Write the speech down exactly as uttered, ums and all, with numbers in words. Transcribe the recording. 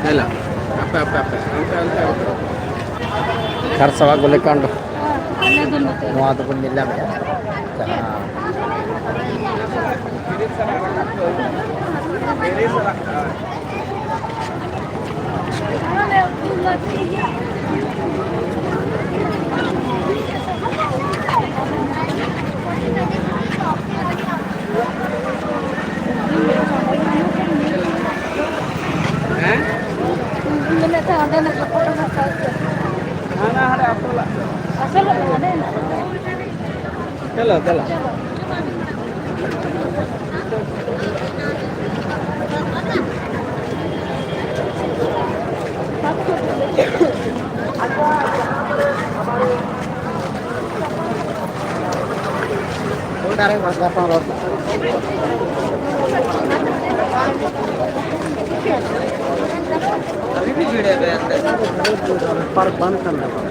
ᱫᱮᱞᱟ, ᱟᱯᱮ, ᱟᱯᱮ, ᱟᱯᱮ, ᱚᱱᱛᱮ, ᱚᱱᱛᱮ, ᱚᱱᱛᱮ᱾ ᱠᱷᱟᱨᱥᱟᱣᱟ ᱜᱩᱞᱤᱠᱟᱱᱰ ᱱᱚᱣᱟ ᱫᱚᱵᱚᱱ ᱧᱮᱞ ᱧᱟᱢᱮᱫᱼᱟ᱾ ᱡᱟᱦᱟᱸ ᱦᱮᱸ? ᱢᱮᱱᱮᱫ ᱛᱟᱦᱮᱸ ᱚᱸᱰᱮᱱᱟᱜ ᱦᱟᱯᱲᱟᱢ ᱦᱟᱛᱟᱣ ᱠᱚ᱾ ᱦᱟᱱᱟ ᱦᱟᱸᱰᱮ ᱟᱥᱚᱞᱟᱜ ᱫᱚ᱾ ᱟᱥᱚᱞᱟᱜ ᱫᱚ ᱦᱟᱸᱰᱮ ᱦᱮᱱᱟᱜ᱾ ᱪᱚᱞᱚ, ᱪᱚᱞᱚ᱾ ᱯᱟᱨᱠ ᱵᱟᱝ ᱠᱟᱱ ᱛᱟᱵᱚᱱᱟ᱾